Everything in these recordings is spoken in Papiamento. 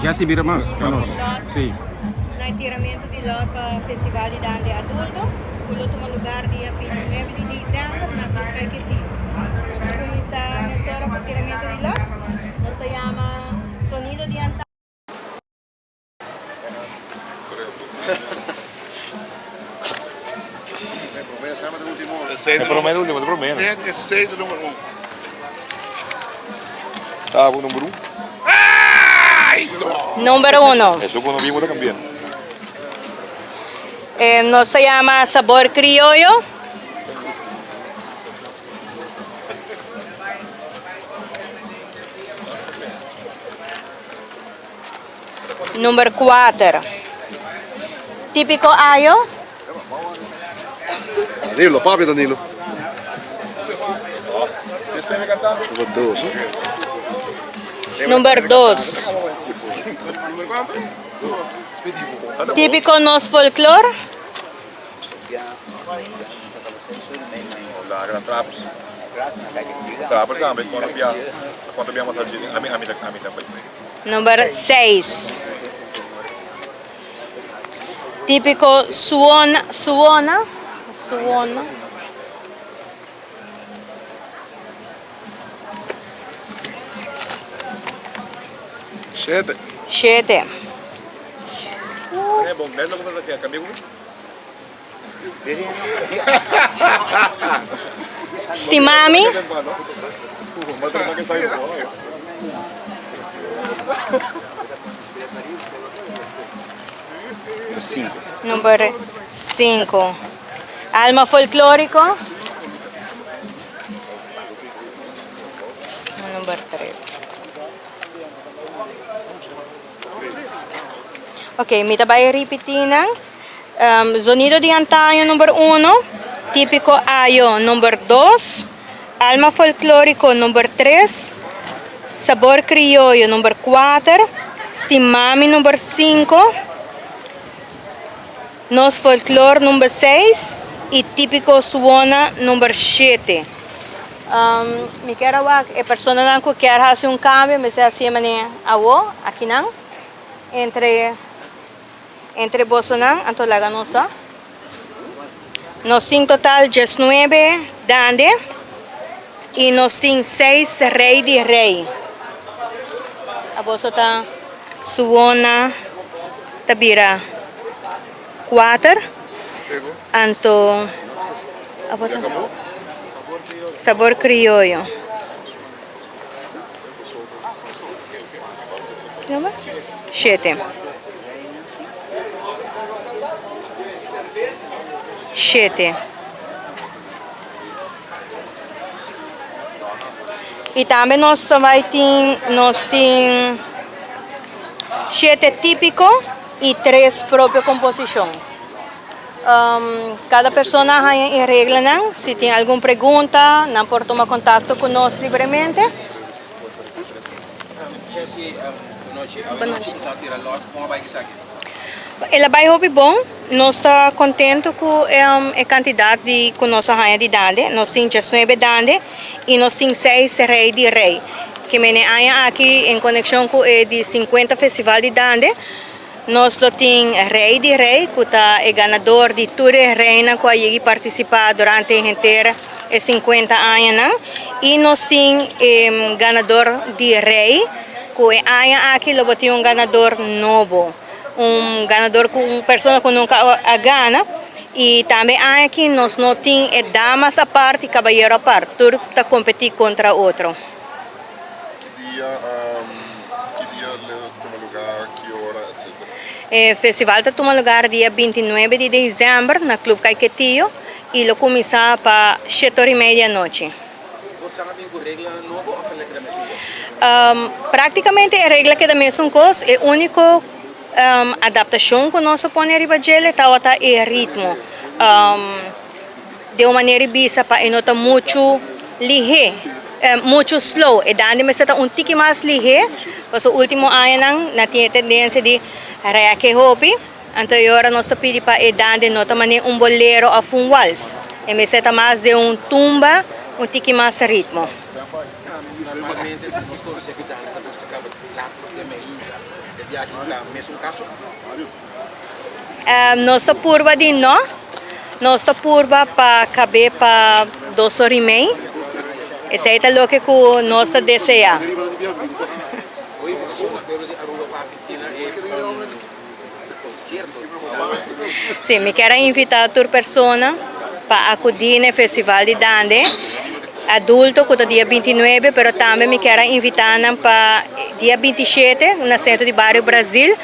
Jessy bira mas pa nos. Sí. Na e tiramentu di lòt pa Festival di Dande Adulto, ku lo tuma lugar dia 29 di desèmber na Club Caiquetí. Nos ta kuminsá mesora ku tiramentu di lòt. Nos ta yama Sonido di Antaño. Number uno. Nos ta yama Sabor Criollo. Number kuater. Típiko ayo. Danilo, papia Danilo. Number dos. Number dos. Típiko nos folklor. Number seis. Típiko suona, suona, suona. Shete. Shete. Stimami. Number sinku. Alma folklóriko. Number tres. Ok, mi ta bai ripití nan. Zonido di antaño number uno, Típiko Ayo number dos, Alma Folklóriko number tres, Sabor Krioyo number kuater, Stimami number sinku, Nos Folklor number seis i Típiko Suwona number shete. Mi kier a wak e personanan ku kier hasi un kambio mester hasi e manera awo akinan entre. Entre bosonan, anto laga nos sa. Nos tin total diesnuebe dande i nos tin seis rei di rei. A boso ta suwona ta bira kuater, anto a bo ta sabor krioyo. Shete. Shete. I tambe nos ta bai tin, nos tin shete típiko i tres propio komposishon. Kada persona a haña e reglanan. Si tin algun pregunta, nan por tuma kontakto ku nos libremente. El a bai hopi bon. Nos ta kontentu ku e kantidat di ku nos a haña di dande. Nos tin diesnuebe dande i nos tin seis rei di rei. Ke mene aña aki en konekshon ku e di sinkuenta festival di dande. Nos lo tin Rei di Rei ku ta e ganador di tur e reinan ku a yegi partisipá durante henter e sinkuenta añanan i nos tin e ganador di Rei ku e aña aki lo bo tin un ganador nobo, un ganador ku un persona ku nunka a gana i tambe aña aki nos no tin e damas apart i kabayero apart, tur ta kompetí kontra otro. Ki dia ki dia lo tuma lugar, ki ora, etc. E festival ta tuma lugar dia 29 di december na Club Caiquetio y lo cuminsa pa shete ora y media anochi. Bosan a bin cu reglanan nobo of a keda mesun cos? Practicamente e regla keda mesun cos, e unico adaptacion cu nos a pone riba djele tawata e ritmo. Den un manera di bisa pa e no ta muchu lihé, muchu slow. E dande mester ta un tiki mas lihé, pasobra ultimo añanan nan tin e tendensia di rèk e hopi. Anto e ora nos ta pidi pa e dande no ta manera un bolero òf un wals. E mester ta mas den un tumba, un tiki mas ritmo. Normalmente nos konosé ku dande ta gusta kaba lat òf den meinta. biaha aki ta mesun caso? Nos ta purba di no. Nos ta purba pa cabe pa 2 or y mei. Esey ta loke cu nos ta desea. Un invitacion na pueblo di Aruba pa asisti na e concierto. Si, mi kier invita tur persona pa acudi na Festival di Dande adulto, cu ta dia 29, pero tambe mi kier invita pa dia 27 na Centro di Bario Brasil,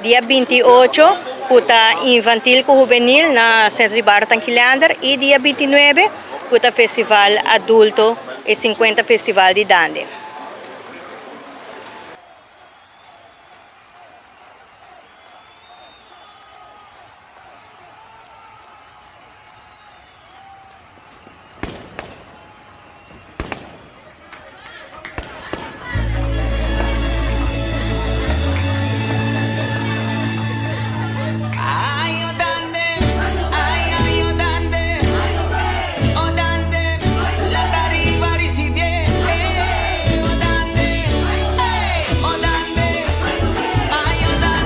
dia 28 cu ta infantil cu juvenil na Centro di Bario Tanki Leander y dia 29 cu ta Festival Adulto y 50 Festival di Dande.